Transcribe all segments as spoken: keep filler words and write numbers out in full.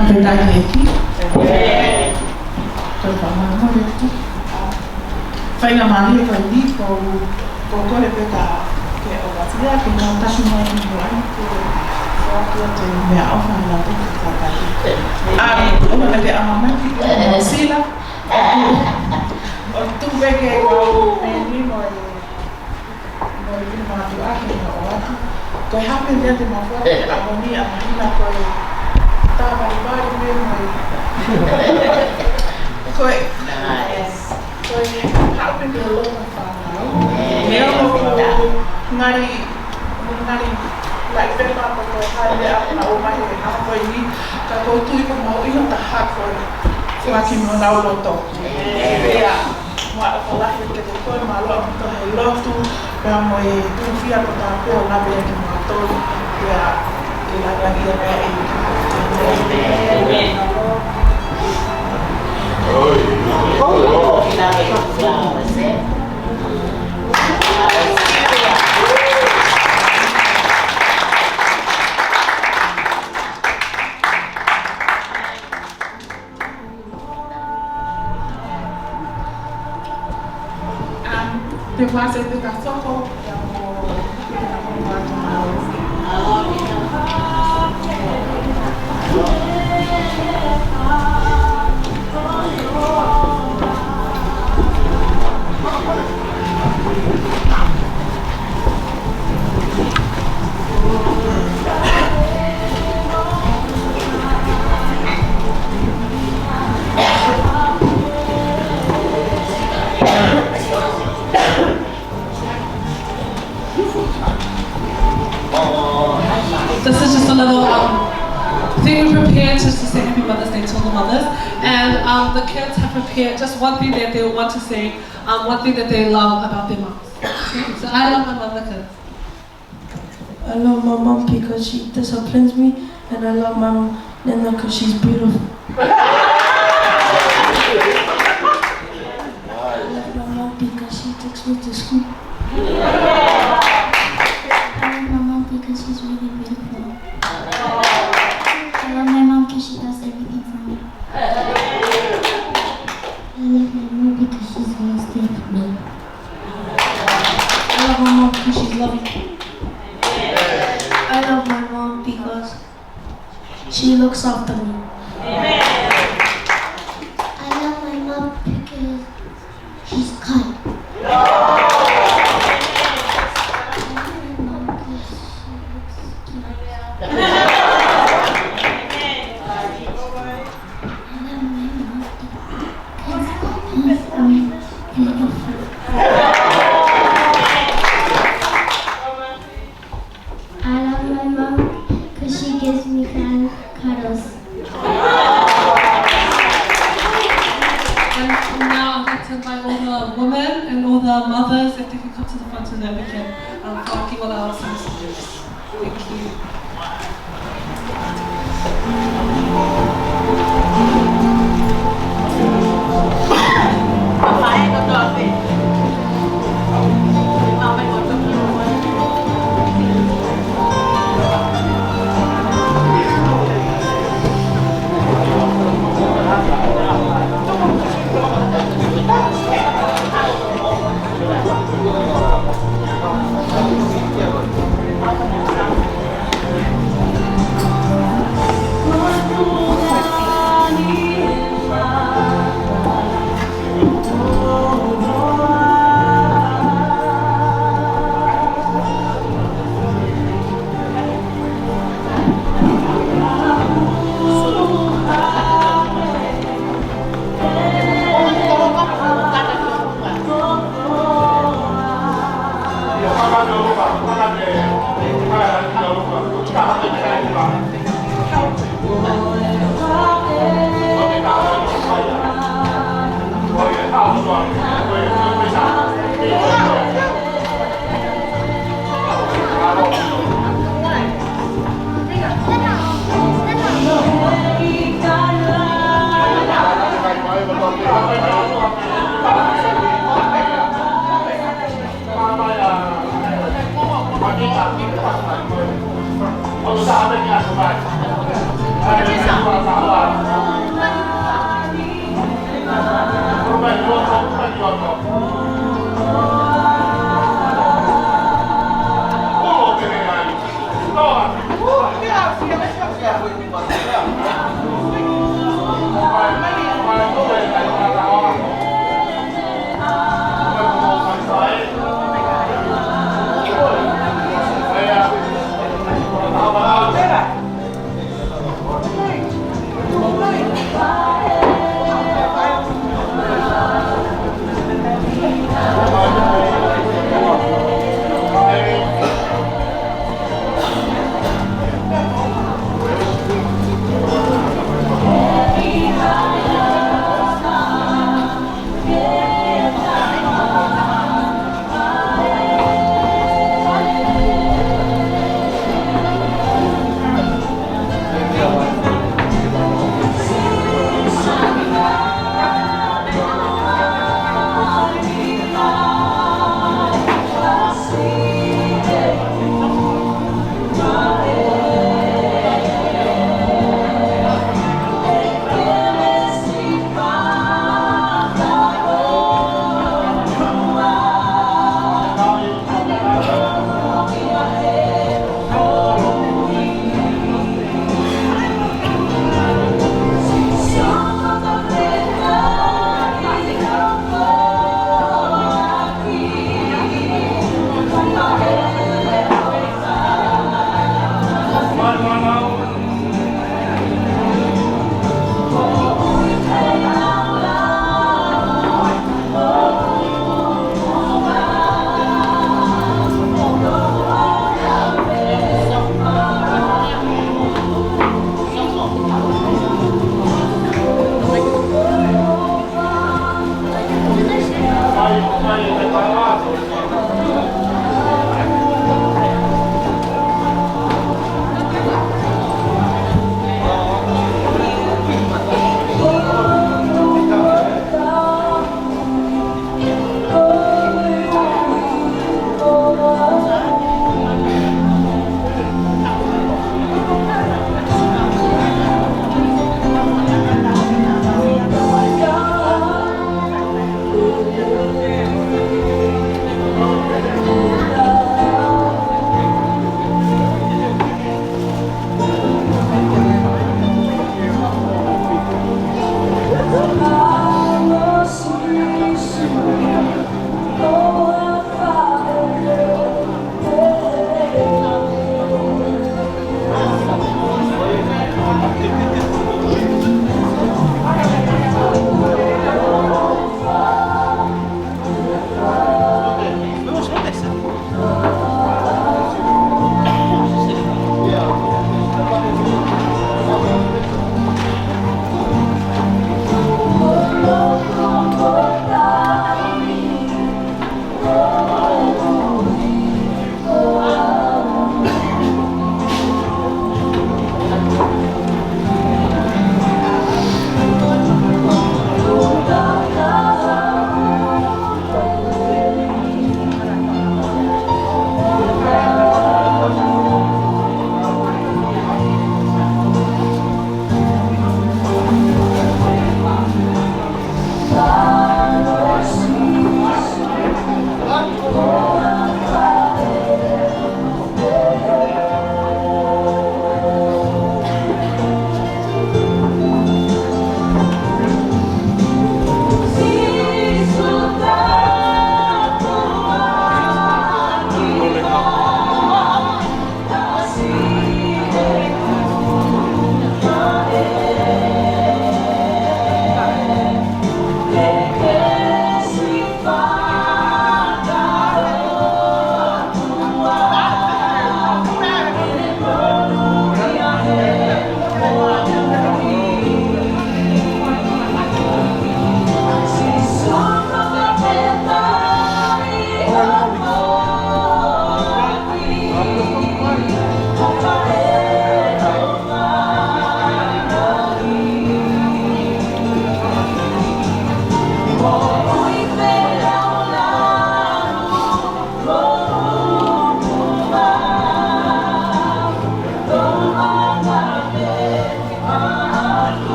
Fakafetaʻi ʻEiki. Ko e fakamālō atu. Faingamālie ko eni ko, ko e kole pē ka ke ʻoatu ia ke nau tasi mai ki muʻa ko e fakatuʻu atu e meʻaʻofa ʻa e Laumālie Māʻoniʻoni. ʻA, ʻoua naʻa ke ʻamanaki ko e sila. ʻO tuku pē ke kau meni mo e Mo e kina mātuʻa ke na ʻoatu. Ko e hape ia te mafua ke ʻamoni ʻa mahina ko e tāvalivali me mai. Ko e, ko e hape ke loka fānau. Mea mo ko ngali, ngali, lai pepa ko ko e hale a na o mai he a ko e ni, ka ko tui ko mau ina taha ko e faki mo nau loto. Ia. Ua o ka lahi ke te koe mālō ʻaupito he lotu, pea mo e tūfia ko tā pē ʻo lave ʻaki mautolu, pea ke lava ia pea e. Um, te pase te kasoko, ya mo, ya mo. This is just a little, um, thing we prepared just to say Happy Mother's Day to all the mothers. And, um, the kids have prepared just one thing that they want to say, um, one thing that they love about their moms. So I love my mother 'cause I love my mom because she disciplines me, and I love my nana 'cause she's beautiful. I love my mom because she takes me to school. I love my mom because she's really beautiful. I love my mom 'cause she does everything for me. I love my mom because she's always there for me. I love my mom because she's loving. I love my mom because she looks after me. I love my mom because she's kind. I love my mom because she looks cute. I love my mom 'cause she gives me kind cuddles. And now I'd like to invite all the women and all the mothers, if they can come to the front so that we can, um, fāʻaki ʻo lava some. Thank you.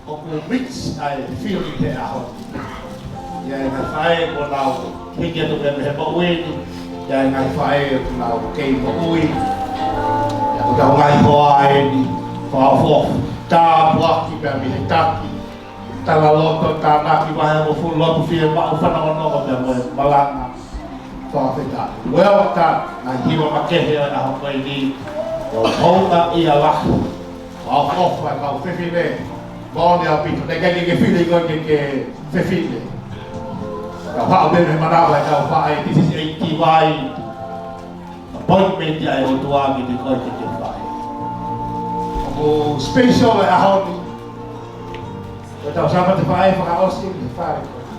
ʻOku mix ʻa e feeling he ʻaho ni. ʻI ai e ngaahi faʻē kuo nau hiki atu mei he moʻui ni, ʻi ai e ngaahi faʻē kuo nau kei moʻui. ʻI ai ko ʻetau ngaahi hoa eni, fakaʻofoʻofa, tāpuaki pea mei he taki, tala loto, tānaki, vahe hongofulu, lotu fiemaʻu, fanongonongo pea mo e malanga. Fakafetaʻi. Well done, ngaahi hiva makehe ʻo e ʻaho ko eni, ʻo houngaʻia lahi. Fakaʻofoʻofa e kau fefine. Moʻoni ʻaupito, naʻe ʻikai ke ke fili koe ke ke fefine. Ka haʻu pē mei he manava e kau faʻē, this is a divine appointment ʻa e ʻOtua kiate koe ke ke faʻē. ʻOku special e ʻaho ni. Ko ʻetau Sāpate Faʻē fakaʻosi eni he fale ko eni.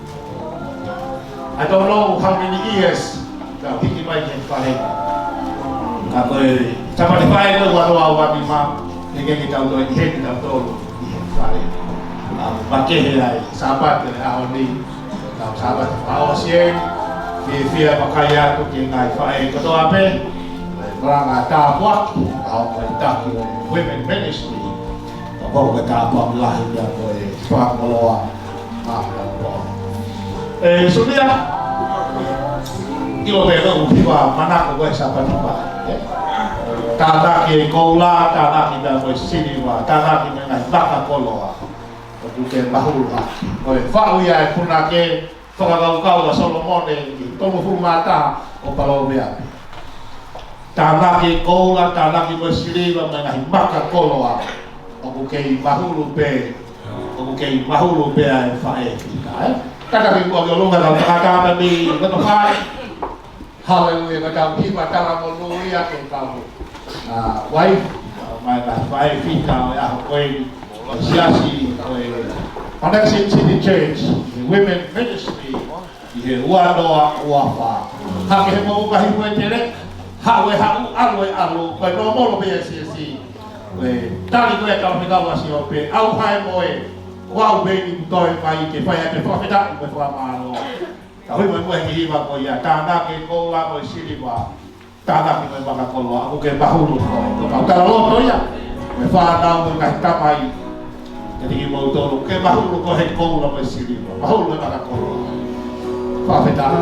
I don't know how many years tau hiki mai ki he fale. Ka ko e Sāpate Faʻē ko e ua noa ua nima, ʻikai ke tau toe ʻi heni tautolu ʻi he fale. ʻA, makehe ai Sāpate ʻo e ʻaho ni, ʻetau Sāpate fakaʻosi eni, fiefia vakai atu ki he ngaahi faʻē kotoa pē, malanga tāpuaki, ʻa, ʻoku ʻi he taki ʻo e Women Ministry. Ka ko e tāpuaki lahi ia ko e fakakoloa. ʻE, Sulia, ʻilo pē ʻoku hiva manako ko e Sāpate Faʻē, ē? Tānaki e koula, tānaki pea mo e siliva, tānaki mo e ngaahi maka koloa. ʻOku ke mahulu hake. Ko e faʻu ia e punake, fakakaukau ʻa Solomone ʻi he tolungofulu mā taha ʻo Palōveape. Tānaki koula, tānaki mo e siliva, mo e ngaahi maka koloa. ʻOku kei mahulu pē, ʻoku kei mahulu pē ʻa e faʻē fita, ē? Kātaki muʻa ki ʻolunga kau tangata mei loto fale. Haleluia, ka tau hiva talamonū ia ki he kau, ʻa, wife, ʻa, mo e ngaahi faʻē fita ʻo e ʻaho ko eni, ʻo e siasi, ʻo e Connection City Church, ʻi he Women Ministry, ʻi he ua noa ua fā. Hake he moʻunga Hifo e Tele, haʻu e haʻu, ʻalu e ʻalu, ko e nōmolo pē ia e siasi. Ko e tali ko ē ʻa e kau fekau ʻa Siope, ʻauha e moe, ko au pē eni kuo toe mai ke fai atu e fakafetaʻi mo e fakamālō. Ka hui mai mo e kiʻi hiva ko ia, tānaki e koula mo e siliva, tānaki mo e maka koloa, ʻoku ke mahulu koe. Ko e kau tala loto ia, mo e fānau mo e ngaahi tamai, kiate kimoutolu, ke mahulu koe he koula mo e siliva, mahulu he maka koloa. Fakafetaʻi.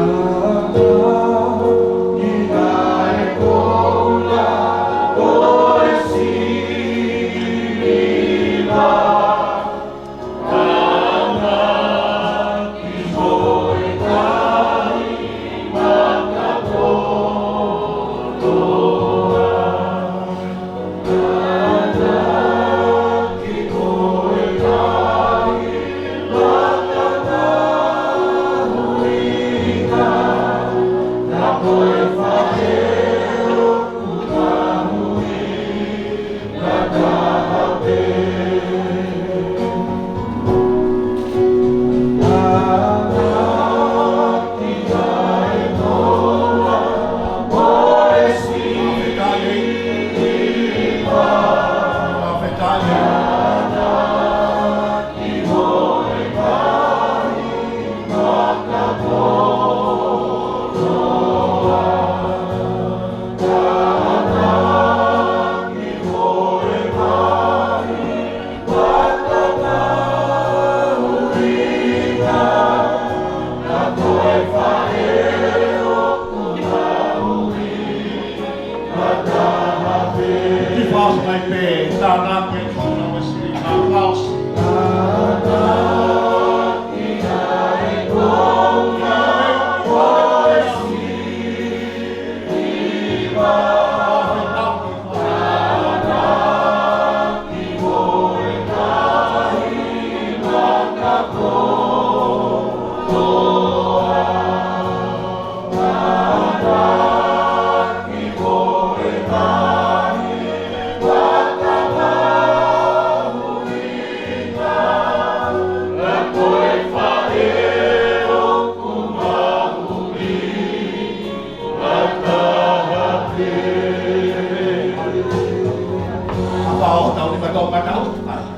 Apa o tau ni mato matau,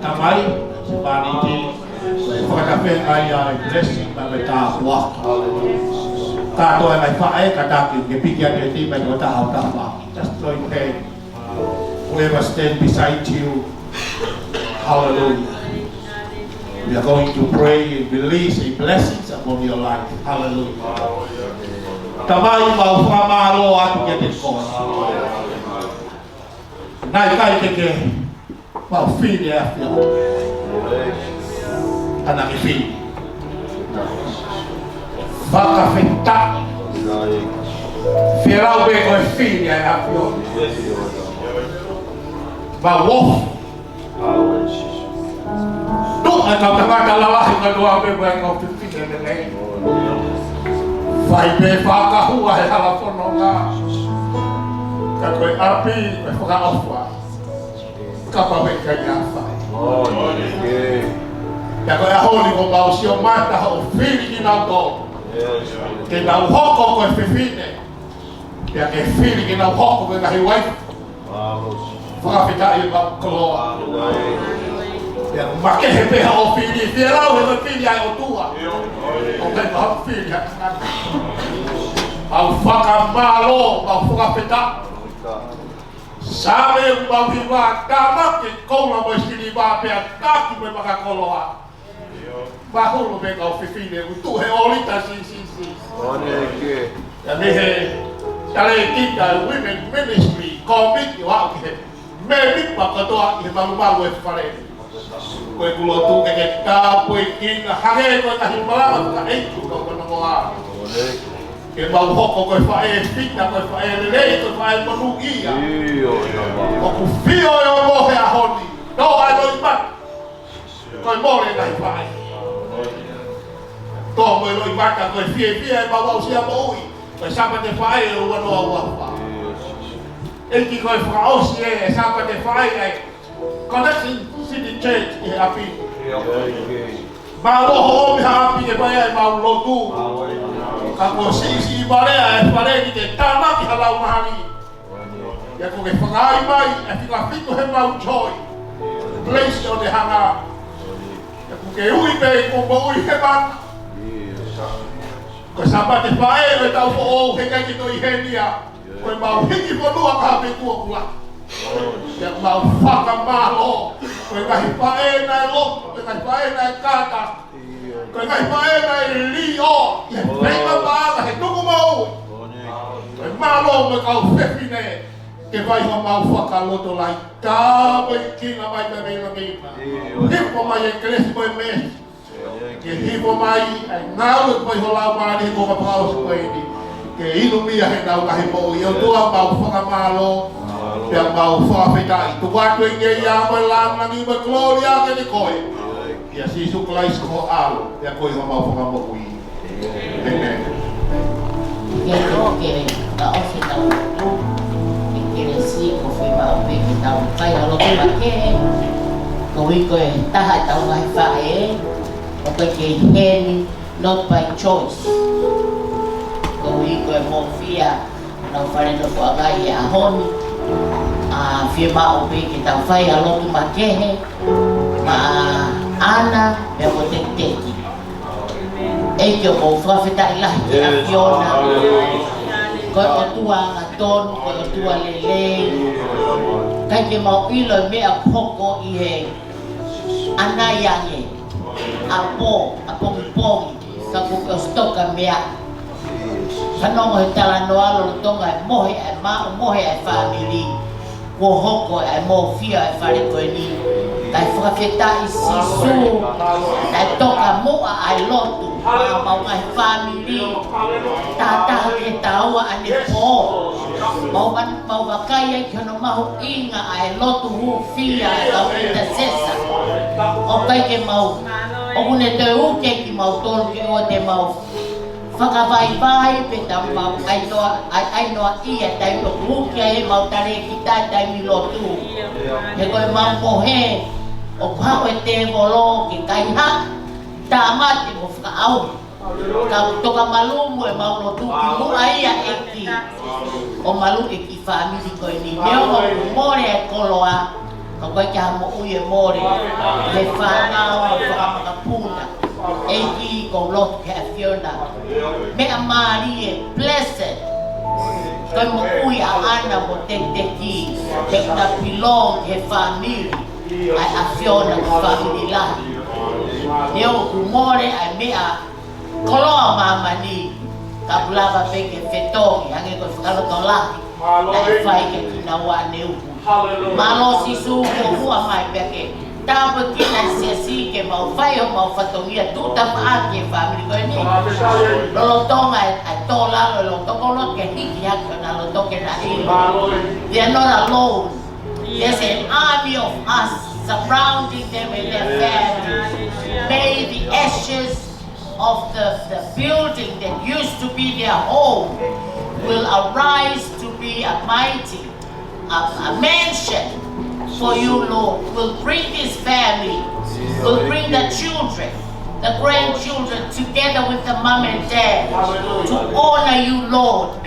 tamai, sepaniti, fakatafe ai ai blessing mai mei he tāpuaki. Kātoa e ngaahi faʻē, kātaki ke piki atu e nima ʻi he taha ʻo taha. Just join hand. Whoever stand beside you. Hallelujah. We are going to pray and release a blessings upon your life. Hallelujah. Tamai, mau fakamālō atu kiate koe. Naʻe ʻikai ke ke mau fili ʻa e ʻAfiona. Ka naʻa ke fili. Fakafetaʻi. Fielau pē ko e fili ʻa e ʻAfiona. Mau ofi. Tuʻu ʻa e kau tangata lalahi kātoa pē mo e kau fefine lelei. Fai pē fakahua he hala fononga. Ka ko e ʻapi, ko e fakaʻofa. Kapau ʻe ʻikai ha fai. Pea ko e ʻaho ni kuo mau sio mai ʻa hoʻo fili kinautolu. Ke nau hoko ko e fefine. Pea ke fili ke nau hoko ko e ngaahi uaifi. Fakafetaʻi e mau koloa. Pea makehe pē hoʻo fili, fielau he ko e fili ʻa e ʻOtua. ʻOku ʻikai ko haʻo fili ha tangata. Mau fakamālō, mau fakafetaʻi. Saame ʻoku mau hiva, tānaki e koula mo e siliva pea taki mo e makakoloa. Mahulu pē kau fefine, ʻoku tuʻu he ʻōlita sisisi. Pea mei he talēkita Women Ministry, kōmiti ʻo aʻu ki he mēmipa kātoa ʻi he malumalu e fale. Ko ʻeku lotu ke ke tāpuekina, hangē ko e ngaahi malanga fakaʻeiki ʻoku mau fanongoa. Ke mau hoko ko e faʻē fita, ko e faʻē lelei, ko e faʻē monūʻia. ʻOku fio e ongo he ʻaho ni. Tō ai loʻimata. Ko e mole ngaahi faʻē. Tō mo e loʻimata, ko e fiefia e mau aʻusia moʻui. Ko e Sāpate Faʻē ʻo e ua noa ua fā. ʻEiki ko e fakaʻosi e Sāpate Faʻē ʻa e Connection City Church ʻi he ʻapi. Mālō hoʻo ʻomi ha ʻapi ke fai ai e mau lotu. Ka kuo siʻisiʻi vale ʻa e fale ni ke tānaki ha lau mahali. Pea kuo ke fakaai mai e fika fitu he mau joy. Place ʻo e hanga. Pea kuo ke ui pē kuo moʻui he mana. Ko e Sāpate Faʻē ʻo e taʻu foʻou heʻikai ke toe ʻi heni ia. Ko e mau hiki fonua ka pe kuo kula. Pea mau fakamālō. Ko e ngaahi faʻē naʻe lotu, ko e ngaahi faʻē naʻe kātaki. Ko e ngaahi faʻē naʻe liʻo ʻi he feinga paʻanga he tuku moʻui. Ko e mālō mo e kau fefine ke fai homau fakalotolahi. Tāpuekina mai pē mei langi. Hifo mai e kelesi mo e meesi. Ke hifo mai ʻa e ngāue ʻoku fai ho Laumālie he kuonga fakaʻosi ko eni. Ke ʻilumia heʻenau ngaahi moʻui. ʻOtua mau fakamālō. Pea mau fakafetaʻi. Tuku atu e ngeia mo e lāngilangi mo e kolōlia kiate koe. ʻIa Sīsū Kalaisi ko ho ʻAlo, pea ko homau Fakamoʻui. ʻĒmeni. Ke tau kele, ka ʻosi tau. Ke kele si ko fē maʻu pē ke tau fai ha lotu makehe. Koeʻuhi ko e taha ʻetau ngaahi faʻē, ʻoku ʻikai ke ʻi heni, not by choice. Koeʻuhi ko e mōfia ʻenau fale nofoʻanga ʻi he ʻaho ni. ʻA, fiemaʻu pē ke tau fai ha lotu makehe maʻa ʻAna pea mo Tekiteki. ʻEiki ʻoku ou fakafetaʻi lahi ki he ʻAfiona. Ko e ʻOtua angatonu, ko e ʻOtua lelei. ʻIkai ke mau ʻilo e meʻa ʻoku hoko ʻi he ʻanai ange. ʻApō, ʻapongipongi. Ka kuo ke ʻosi toka meʻa. Fanongo he talanoa lolotonga e mohe ʻa e maʻu, mohe ʻa e fāmili. Kuo hoko ʻa e mōfia ʻa e fale ko eni. Kae fakafetaʻi Sīsū. Naʻe toka muʻa ʻa e lotu. Mau ngaahi fāmili. Tahataha ke taua ʻanepō. Mau van-, mau vakai ai ki hono mahuʻinga ʻa e lotu hūfia ʻa e kau intercessor. ʻOku ʻikai ke mau ʻOku ne toe uki kimautolu ke ʻoua te mau fakavaivai pe te mau ʻai noa, ʻai, ʻai noaʻia e taimi ʻoku uki ai ʻemau talēkita he taimi lotu. He ko ʻemau mohe, ʻoku haʻu e tēvolo ke kaihaʻa, tāmate mo fakaʻauha. Ka ʻoku toka malumu ʻemau lotu ki muʻa ia ʻEiki, ʻo maluʻi e kiʻi fāmili ko eni. Neongo ʻoku mole e koloa, ka ʻoku ʻikai ke ʻi ai ha moʻui ʻe mole he fānau mo e fanga makapuna. ʻEiki, ʻoku ou lotu ki he ʻAfiona, meʻa mālie, blessed, ko e moʻui ʻaʻana mo Tekiteki, he ʻoku na belong he fāmili ʻa e ʻAfiona, ko e fāmili lahi. Neongo ʻoku mole ʻa e meʻa koloa ʻo māmani, ka ʻoku lava pē ke fetongi, hangē ko e fakalotolahi naʻe fai kia kinaua ʻaneuhu. Mālō Sīsū, ko e hū mai pē ke tāpuekina e siasi ke mau fai homau fatongia tuʻu tafaʻaki e fāmili ko eni. Lolotonga e, e tō lalo e loto, ʻoku ou lotu ke hiki hake honau loto ke na ʻilo. They are not alone. There's an army of us surrounding them and their family. May the ashes of the, the building that used to be their home will arise to be a mighty, a, a mansion for you, Lord. Will bring this family, will bring the children, the grandchildren, together with the mom and dad to honor you, Lord,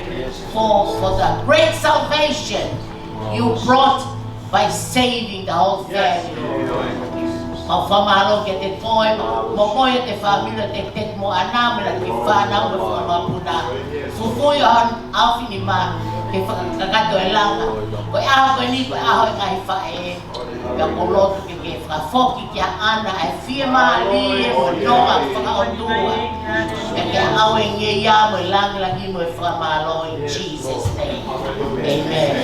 for, for the great salvation you brought by saving the whole family. Mau fakamālō kiate koe, mo koe e fāmili ʻo Tekiteki mo ʻAna, mo e kiʻi fānau mo e fanga makapuna. Fufū ʻi hoʻo ʻaofinima ke fakakakato e langa. Ko e ʻaho ko eni, ko e ʻaho e ngaahi faʻē. Pea ʻoku ou lotu ke ke fakafoki kia ʻAna e fiemālie mo e nonga fakaʻotua. Pea ke ʻave e ngeia mo e lāngilangi mo e fakamālō in Jesus' name. Amen.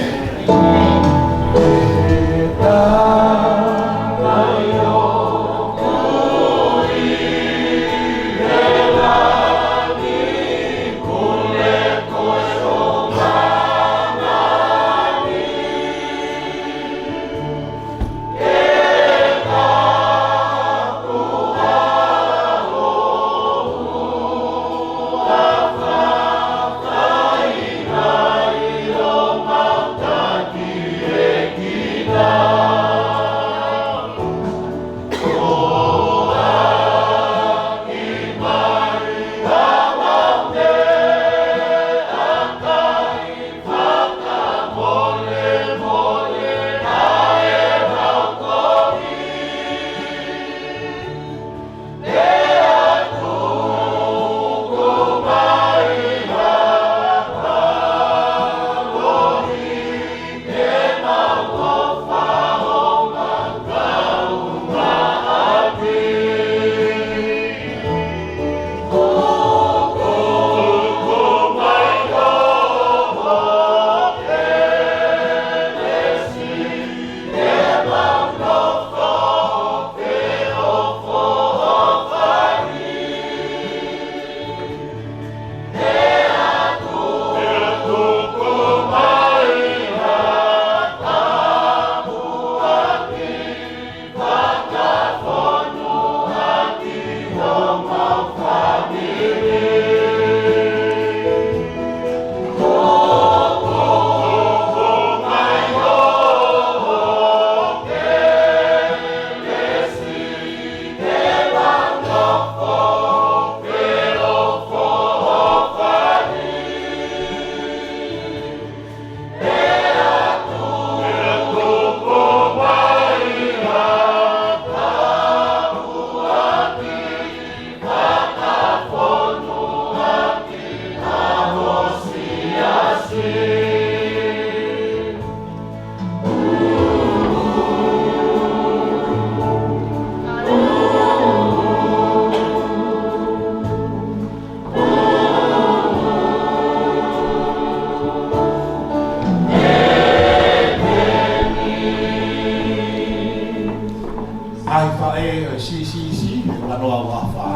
ʻAi faʻē ʻo e C C C, ʻe ua noa ua fā.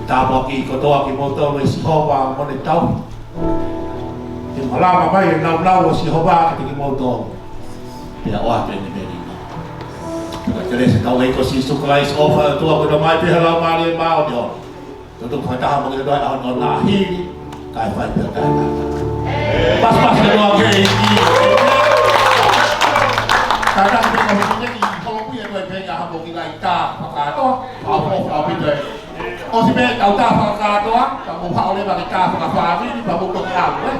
Tāpuaki kotoa kimoutolu ʻe Sihova mo ne tauhi. Ke malama mai e nāunau ʻo Sihova kiate kimoutolu. Pea ʻoatu ʻene melino. Pea Kelesi ʻetau ʻEiki ko Sīsū Kalaisi, ʻofa ʻa e ʻOtua, ko e ʻaloʻofa ʻa e Laumālie Māʻoniʻoni, ke tau tuku fakataha mo kimoutolu ʻi he ʻaho ni, ʻo na hili, kae fai pē ʻo taʻengata. Pasipasi ke loa ki he ʻEiki. Kātaki pē ka mou kiʻi holomui ʻa e toe pē ʻa hoʻomou kiʻi tā fakakātoa, ʻofa ʻaupito ē. ʻOsi pē ʻetau tā fakakātoa, ka mou haʻu leva ki he tā fakafāmili, pea mou toki ʻalu, ē?